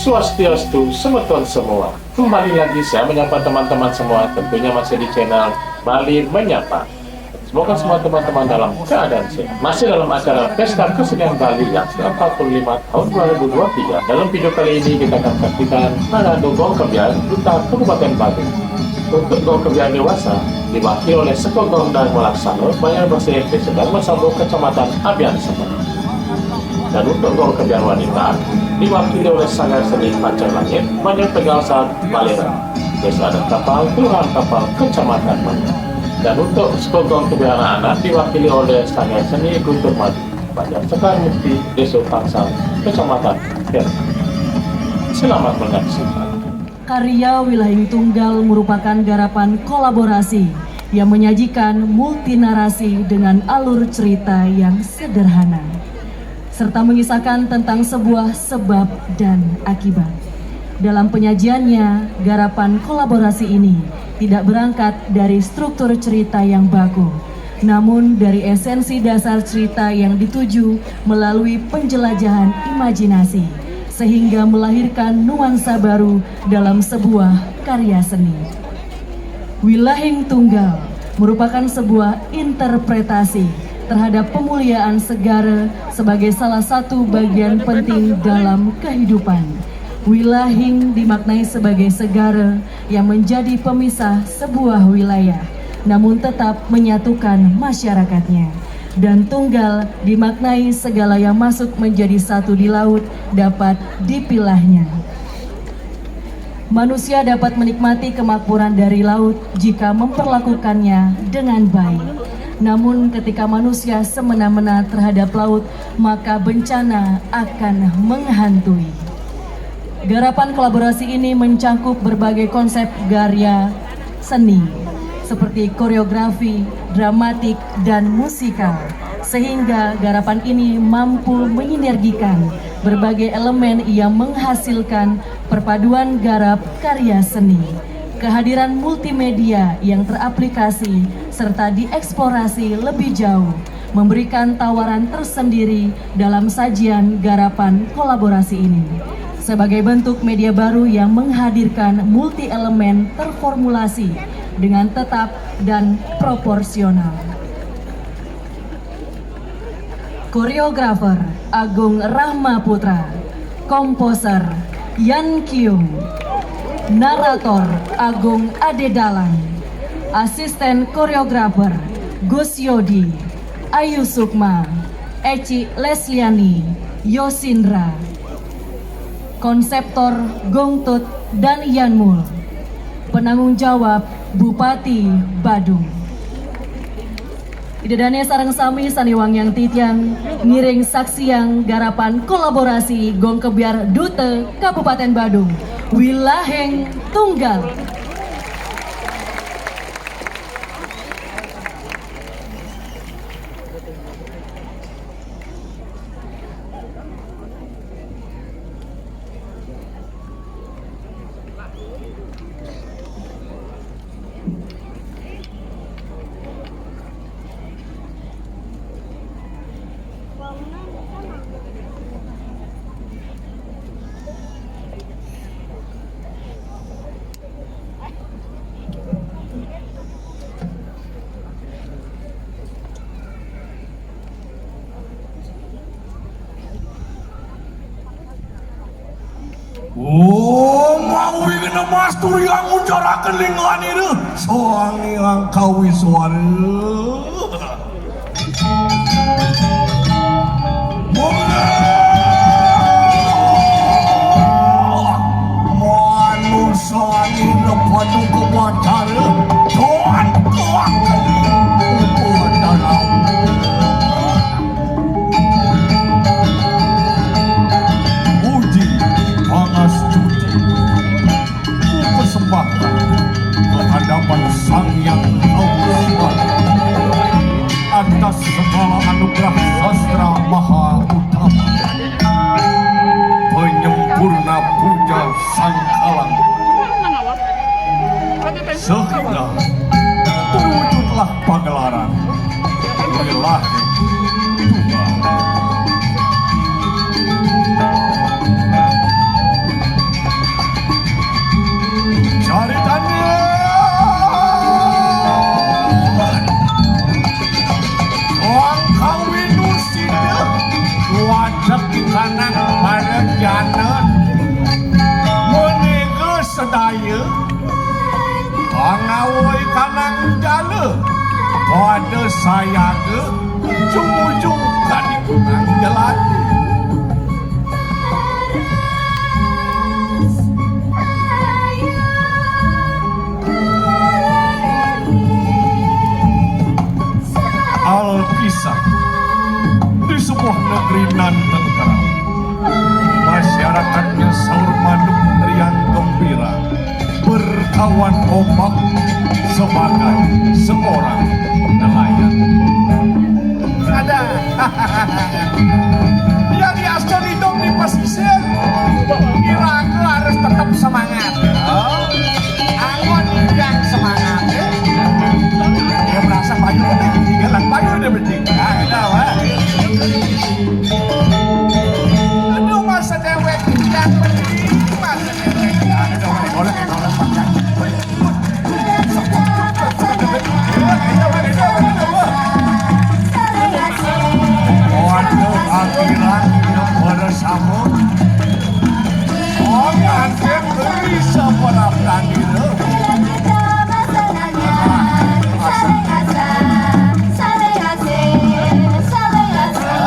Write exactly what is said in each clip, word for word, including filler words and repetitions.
Swastiastu, semeton semua. Kembali lagi saya menyapa teman-teman semua, tentunya masih di channel Bali Menyapa. Semoga semua teman-teman dalam keadaan sehat. Masih dalam acara Pesta Kesenian Bali yang ke-empat puluh lima tahun dua ribu dua puluh tiga. Dalam video kali ini kita akan saksikan Parade Gong Kebyar Duta Kabupaten Badung. Untuk gong kebyar dewasa diwakili oleh Seko Gong Dharma Laksana, Banjar Bersih, Desa Dharma Sabo, Kecamatan Abian Semen. Dan untuk gong kebyar wanita diwakili oleh Sanggar Seni Pacar Langit, Banjar Tegal Sat, Balera, Desa Adat Kapal, Kelurahan Kapal, Kecamatan Banjar. Dan untuk Seko Gong kebyar anak-anak diwakili oleh Sanggar Seni Guntur Madu, Banjar Sekar Mukti, Desa Tangsal, Kecamatan Ker. Selamat menyaksikan. Karya Wilahing Tunggal merupakan garapan kolaborasi yang menyajikan multi narasi dengan alur cerita yang sederhana, serta mengisahkan tentang sebuah sebab dan akibat. Dalam penyajiannya, garapan kolaborasi ini tidak berangkat dari struktur cerita yang baku, namun dari esensi dasar cerita yang dituju melalui penjelajahan imajinasi, sehingga melahirkan nuansa baru dalam sebuah karya seni. Wilahing Tunggal merupakan sebuah interpretasi terhadap pemuliaan segara sebagai salah satu bagian penting dalam kehidupan. Wilahing dimaknai sebagai segara yang menjadi pemisah sebuah wilayah, namun tetap menyatukan masyarakatnya. Dan tunggal dimaknai segala yang masuk menjadi satu di laut dapat dipilahnya. Manusia dapat menikmati kemakmuran dari laut jika memperlakukannya dengan baik. Namun, ketika manusia semena-mena terhadap laut, maka bencana akan menghantui. Garapan kolaborasi ini mencakup berbagai konsep karya seni, seperti koreografi, dramatik, dan musikal, sehingga garapan ini mampu menyinergikan berbagai elemen yang menghasilkan perpaduan garap karya seni. Kehadiran multimedia yang teraplikasi serta dieksplorasi lebih jauh memberikan tawaran tersendiri dalam sajian garapan kolaborasi ini, sebagai bentuk media baru yang menghadirkan multi elemen terformulasi dengan tetap dan proporsional. Koreografer Agung Rahma Putra, komposer Yan Kyung, narator Agung Ade Dalang, asisten koreografer Gus Yodi, Ayu Sukma, Eci Lesliani, Yosindra, konseptor Gongtut dan Yanmul, penanggung jawab Bupati Badung. Ida dane sareng sami sane wangiang titiang ngiring saksiang garapan kolaborasi Gong Kebyar Dute Kabupaten Badung, Wilaheng Tunggal. Oh, mawi kena masturi angun cara keling lanire, soangi angkawi suara. Manusa angin padu kebatal, tuan kuak kebatal. Puji pangastuti ku persembahkan ke hadapan Sang Yang Agung. Wong kawin usida, wajek di kanang para jana. Menika sedaya, pangawoi kanang jala, pada sayaga, jumuju ka dipunang jelati. Alkisah, di sebuah negeri nan tentram, masyarakatnya saur madep riang gembira, berkawan kompak sebagai seorang nelayan. Ada. Yang diastur hidup di pesisir, iraga harus tetap semangat. Anggon yang semangat, ya. Dia merasa payu, dia bilang payu, dia benci. Nah, ada, Pak. Aduh, masa dewek, yang penting masa dewek. Nah, ada, boleh, boleh, boleh, Pak. Waduh, akhiran, ya, pada sama. Oh, nganten beli sekolah tadi, lho.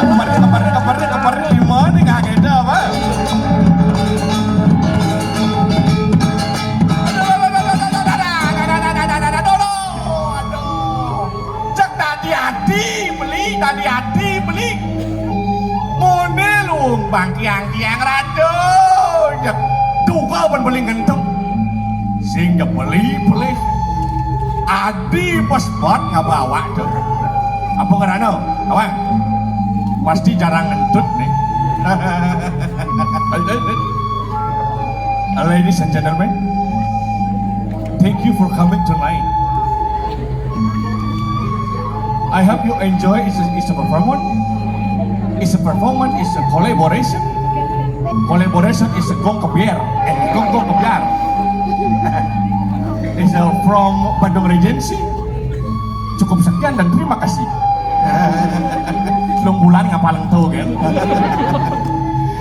Kemarin, kemarin, kemarin, kemarin, di mana nggak ada, Pak? Aduh, aduh, aduh, aduh, aduh, aduh, aduh, aduh, aduh, aduh. Cek tadi adi beli, tadi adi beli. Mone luung bang kiang-kiang rada. Cek duka pun beli ngentuk. Sing jek beli, beli. Adi bos bot ngabawak tuh. Apa ngerana? Awang. Pasti jarang ngentut nih. Ladies and gentlemen, thank you for coming tonight. I hope you enjoy. It's a, it's a performance. It's a performance. It's a collaboration. Collaboration is a gong kebiar. Eh, gong gong kebiar. It's a from Bandung Regency. Cukup sekian dan terima kasih. Telung bulan ngapal ento, kan?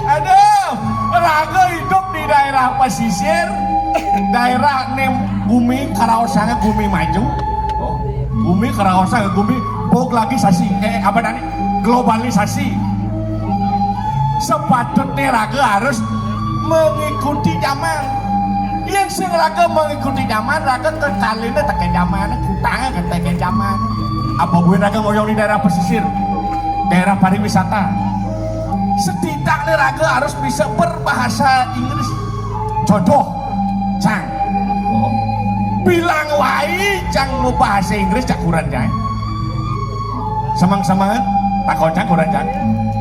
Aduh, raga hidup di daerah pesisir, daerah nem bumi karaosanga bumi maju. Oh, bumi karaosanga bumi bog lagi sasi, eh, apa tadi? Globalisasi. Sepatutnya raga harus mengikuti zaman. Yang sing raga mengikuti zaman, raga kekalina tekén zaman, kutangé tekén zaman. Apa buin raga ngoyong di daerah pesisir, daerah pariwisata? Setidaknya raga harus bisa berbahasa Inggris. Contoh, cang. Bilang waé cang mau bahasa Inggris cak kuran cang. Semang-semangan, takon cang kuran cang.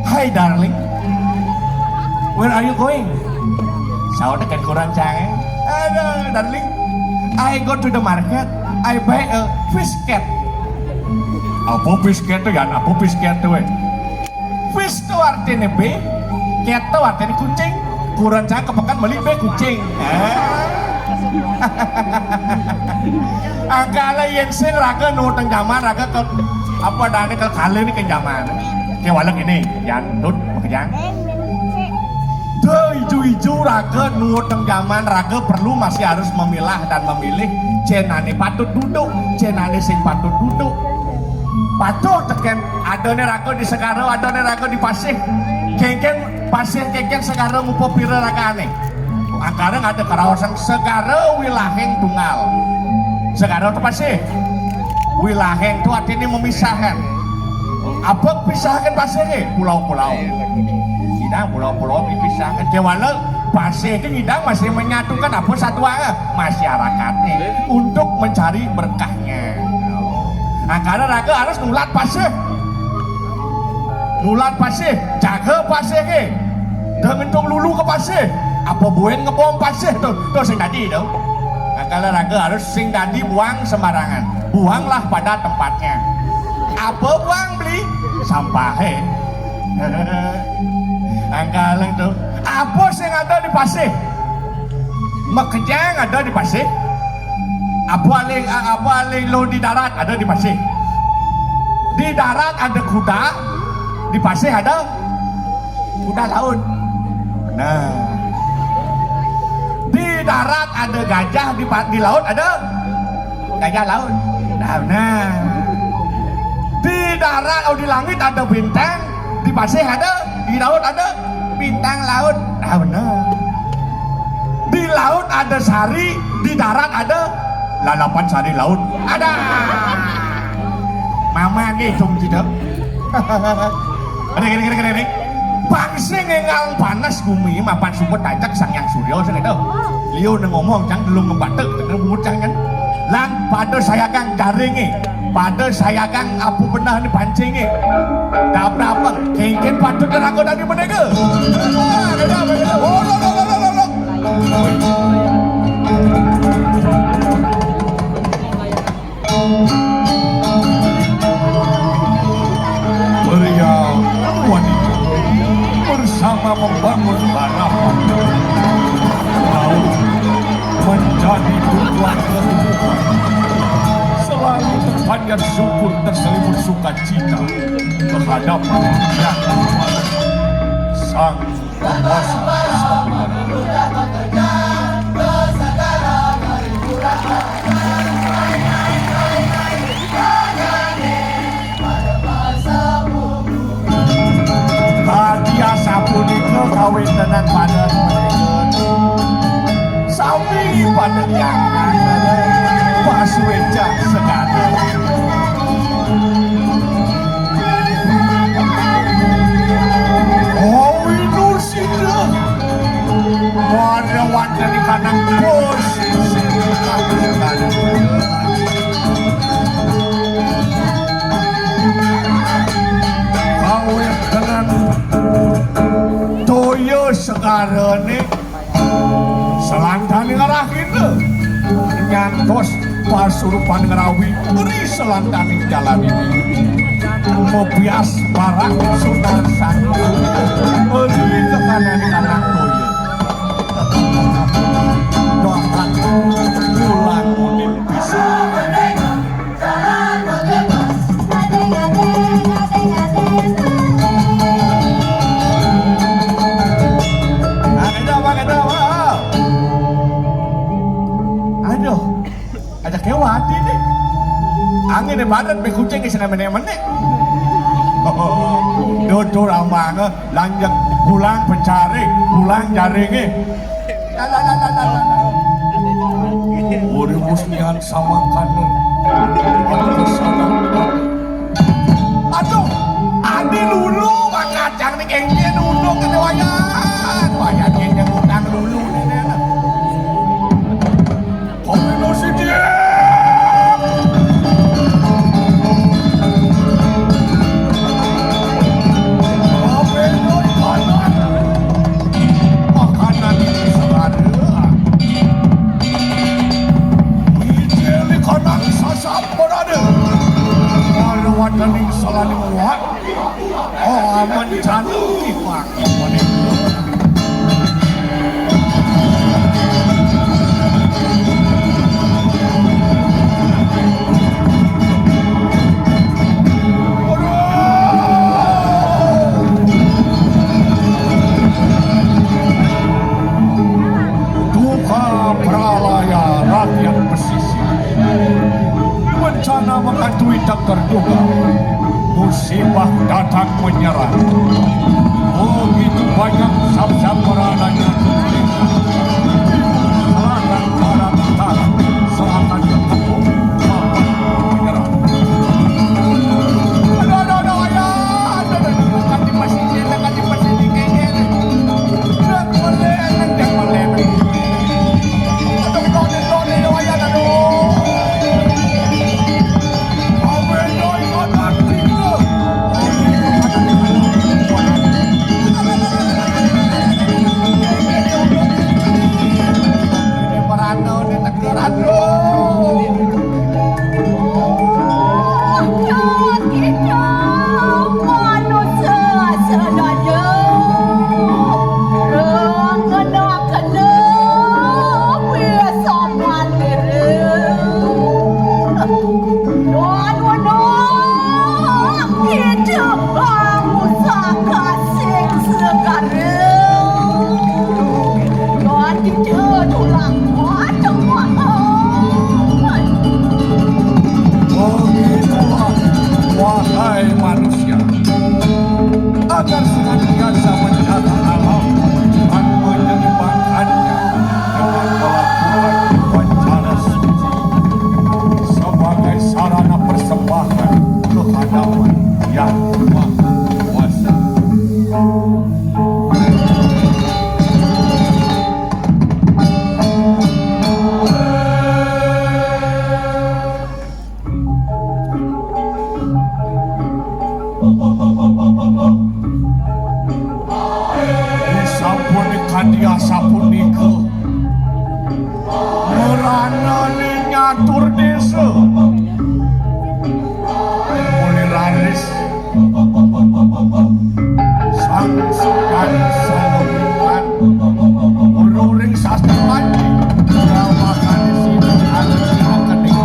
"Hi darling, where are you going?" Saut tekén kuran cang. "Aduh, darling, I go to the market, I buy a fish cat." Apa fish cat tuh ya? Apa fish cat tuh, eh? Fish tuh artinya bé, cat tuh artinya kucing. Kuran cang kepekan beli bé kucing. Eh. Angkala yén sing raga nuutang zaman, raga ke apa dane ke kali ini ke zaman. Ke walek ini, yang tut makejang. Tuh ijo-ijo raga nuutang zaman, raga perlu masih harus memilah dan memilih cén ané patut duduk, cén ané sing patut duduk. Patuh tekén adané raga di segara, adané raga di pasih. Kénkén pasih, kénkén segara, mupa pira ragané. Angkara ada karaosan segara wilahing tunggal. Segara to pasih. Wilahing to artiné memisahkan. Apa pisahkan pasihé? Pulau-pulau. Ngidang pulau-pulau dipisahkan. Kéwala pasih itu ngidang masih menyatukan apa satuan masyarakatnya untuk mencari berkahnya. Nah, karena raga harus nulat pasih. Nulat pasih, jaga pasih ke. Dah ngentung lulu ke pasih. Apa buin ngebom pasih tuh? Tuh sing tadi tuh. Nah, kalau raga harus sing tadi buang sembarangan. Buanglah pada tempatnya. Apa buang beli? Sampah, eh. Angkalang tuh. Apa sing ada di pasih? Makejang ada di pasih. Apa aling, apa aling lo di darat, ada di pasir. Di darat ada kuda, di pasir ada kuda laut. Nah, di darat ada gajah, di, pa- di laut ada gajah laut. Nah, nah. Di darat, oh, di langit ada bintang, di pasir ada, di laut ada bintang laut. Nah, benar. Di laut ada sari, di darat ada lalapan sari laut. Ada. Mama ngitung tidak? Ada, ada, ada, ada. Bangsa ngengang panas bumi mapan sumput tajak Sang Hyang Surya sing itu. Liu nang ngomong cang belum ngembatek dengan bungut cang kan. Lan pada sayagang jaringe, pada sayagang apa benah ni pancinge. Dap-dap, kengken patut neraka tadi menega. Ah, beda, beda. Oh, lo, lo, lo, lo, lo, lo. Pria wanita bersama membangun harapan. Laut menjadi tumpuan ketumbuhan. Selalu terpanjat syukur terselimut sukacita kehadapan Yang Maha Sang Penguasa. Tadi asapunika kawéntenan pada sami pada nyangkana pasuécan segana. Oh, Windu Sida. Pada wantah di kanang bos. Kawéntenan toya segarané. Selantaning arah kita nyantos pasurupan ngerawi ri selantaning jalan ini. Mebias barak sunar sandu. Beli tekanan anak toya. Doakan pulang mudik bisa. Aduh, ada kéwat ini. Angin di badan, be kucing di sana menek-menek. Dodo ramang, lanjak pulang pencari, pulang jaringnya. Uri musnihan sama kanan. Aduh, adi lulu, Pak Kacang nih, kengke dulu ke wayan. Wayan kengke utang lulu nih, nih. Kopi nasi dia. Kopi nasi panas. Makanan ini selada. Ijil ikanang sasap berada. Kalau wadaning selada muat. Oh, aman cantik, Pak. Duka pralaya rakyat pesisir. Bencana menghantui tak terduga. Musibah datang menyerang. Begitu banyak sab-sab beradanya di desa. Selatan, barat, utara, selatan, tengah, papan menyerang. Aduh, aduh, aduh, ayah. Aduh, aduh, aduh, kaki masih jelek, kaki masih dikengkeng. Udah, boleh, udah, boleh. Sapunika, merananing nyatur desa. Muli raris sang sudan saluwihan, ururing sastra aji, rawakane sida anu akening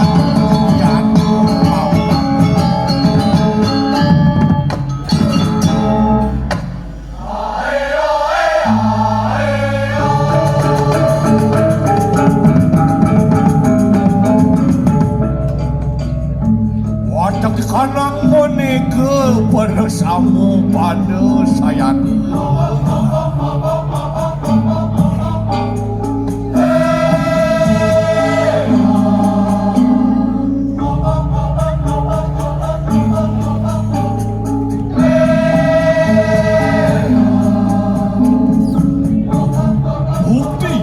yan mau. Watek kanang menika pada samu pada sayana. Bukti,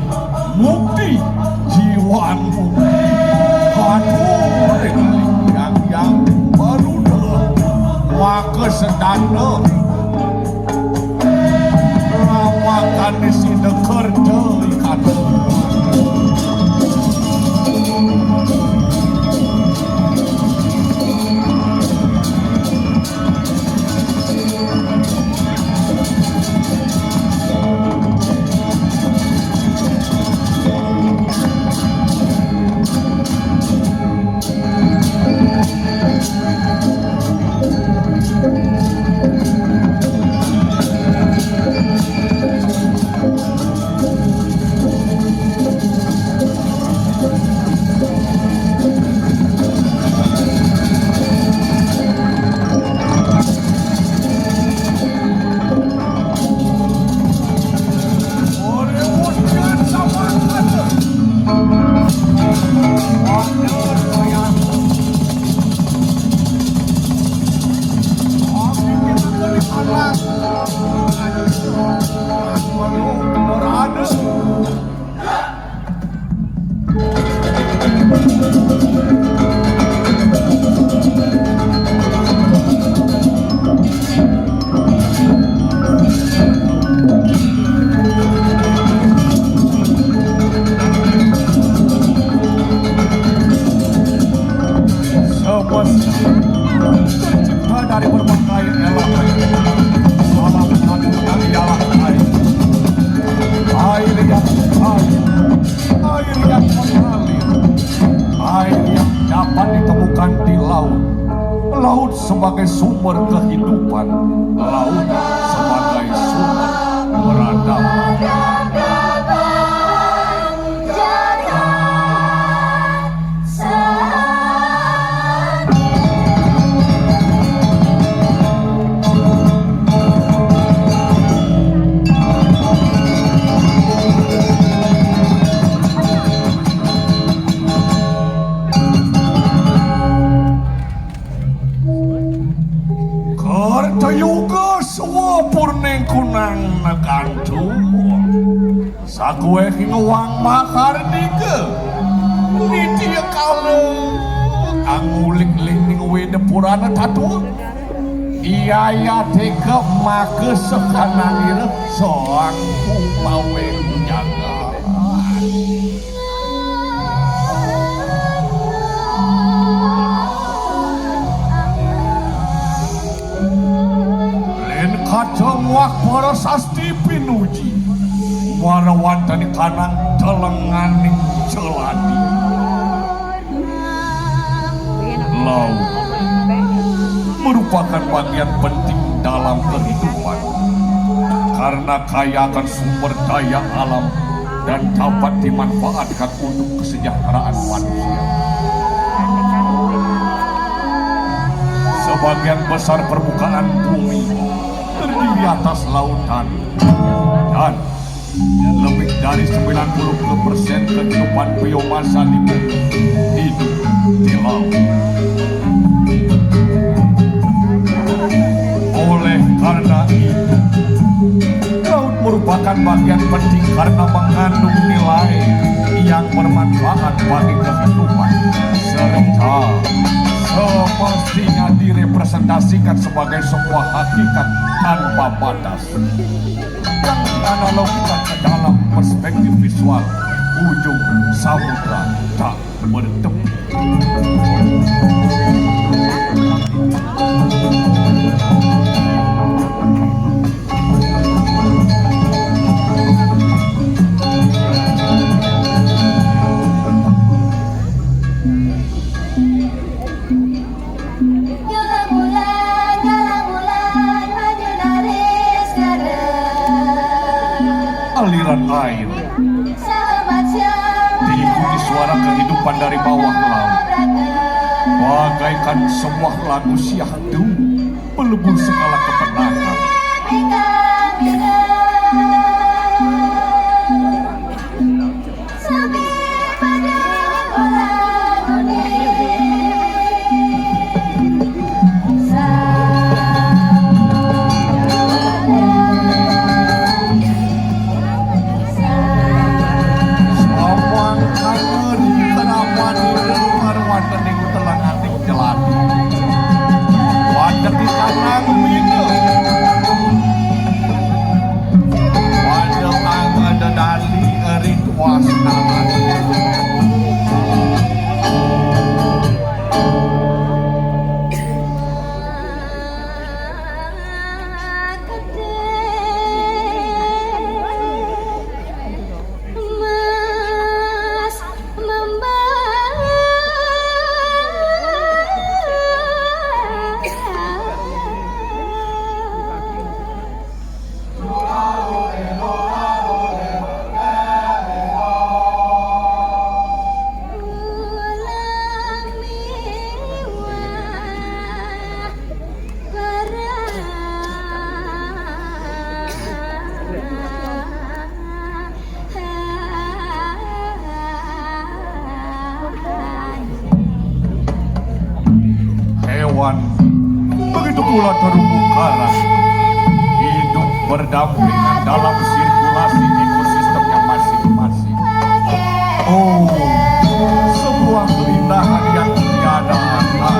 bukti, jiwan bukti. Aduh, yang, yang baru maka sedana. Lawakan di sini kerja ikan. Semesta tercipta dari berbagai elemen. Salah satunya ialah air. Air yang air, air yang mengalir, air yang dapat ditemukan di laut. Laut sebagai sumber kehidupan, laut sebagai sumber peradaban. Kertayuga swa purning kunang negantung. Sakuweh ngewang makardika. Nitya kala angulik lining Weda Purana Tatua. Iyaya teka maka sekananira soang pumaweng jagat. Len kaca muah para sasti pinuji, muara wantani kanang telenganing celadi. Laut merupakan bagian penting dalam kehidupan karena kaya akan sumber daya alam dan dapat dimanfaatkan untuk kesejahteraan manusia. Sebagian besar permukaan bumi terdiri atas lautan dan lebih dari sembilan puluh persen kehidupan biomasa di bumi hidup di laut. Oleh karena itu, laut merupakan bagian penting karena mengandung nilai yang bermanfaat bagi kehidupan serta Pastinya direpresentasikan sebagai sebuah hakikat tanpa batas yang dianalogikan ke dalam perspektif visual ujung samudra tak bertepi. Aliran air diikuti suara kehidupan dari bawah laut, bagaikan sebuah lagu syahdu pelebur segala kepenatan. Sawang kangen keramat di luar wonten ing telenganing jelati. Wonten ing kanang minggu. Wonten angga dedali ring wasnalan. Hewan, begitu pula terumbu karang, hidup berdampingan dalam sirkulasi ekosistemnya masing-masing. Oh, sebuah keindahan yang tiada tara.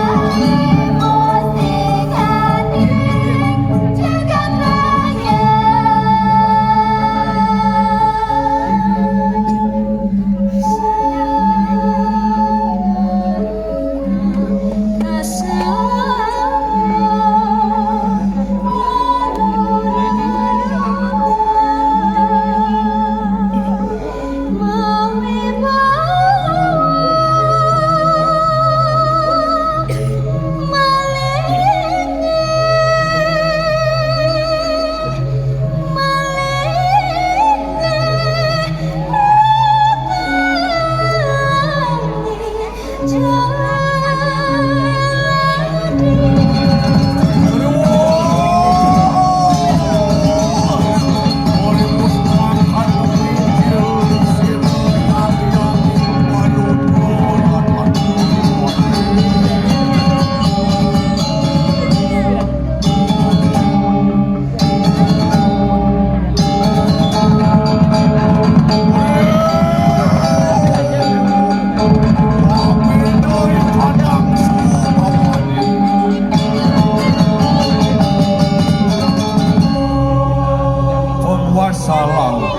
Penguasa laut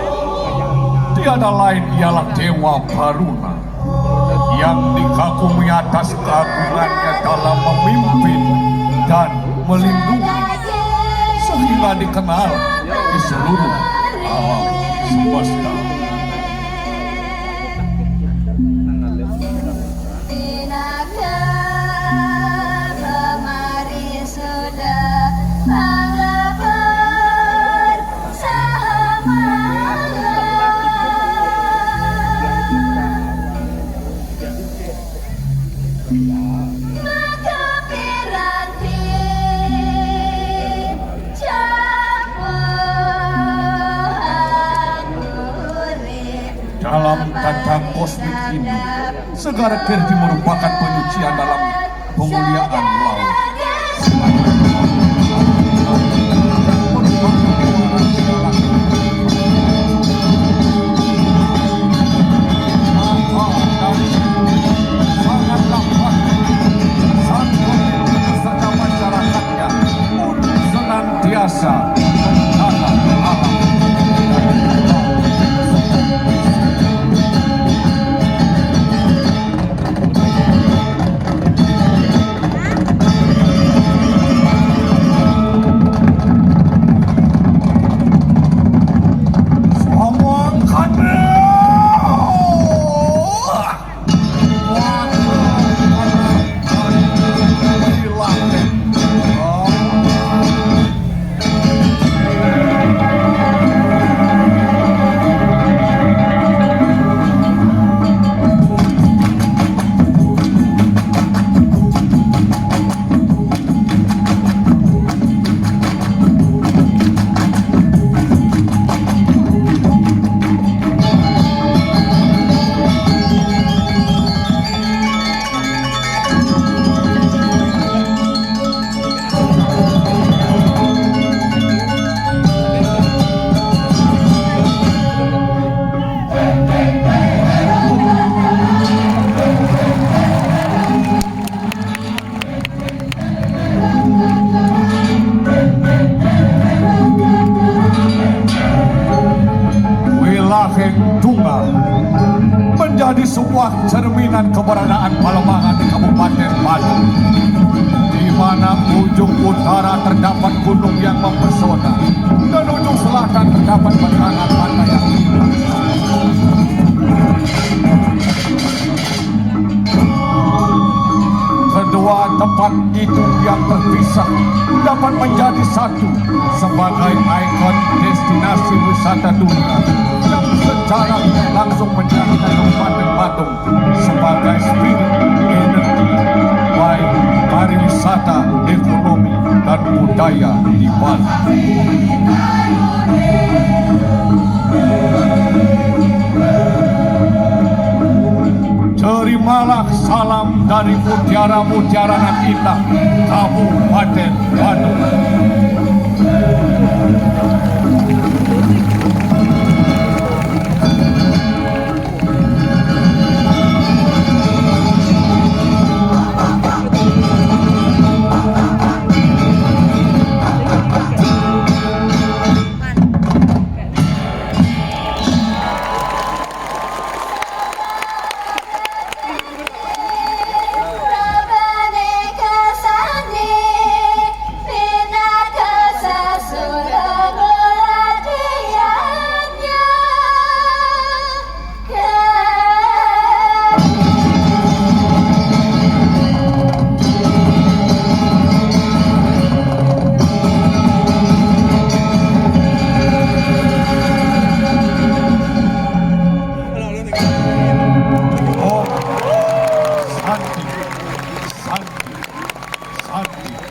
tiada lain ialah Dewa Baruna yang dikagumi atas keagungannya dalam memimpin dan melindungi, sehingga dikenal di seluruh alam semesta. Dalam tata kosmik ini, Segara Kerti merupakan penyucian dalam pemuliaan laut. Sangatlah baik. Sang Sebuah cerminan keberadaan Palembangan di Kabupaten Badung, di mana ujung utara terdapat gunung yang mempesona dan ujung selatan terdapat pemandangan pantai yang indah. Kedua tempat itu yang terpisah dapat menjadi satu sebagai ikon destinasi wisata dunia yang secara langsung menjadikan Kabupaten Badung sebagai spirit energi baik pariwisata, ekonomi, dan budaya di Bali. Terimalah salam dari mutiara-mutiara nan indah Kabupaten Badung. Oh, santi, santi, santi.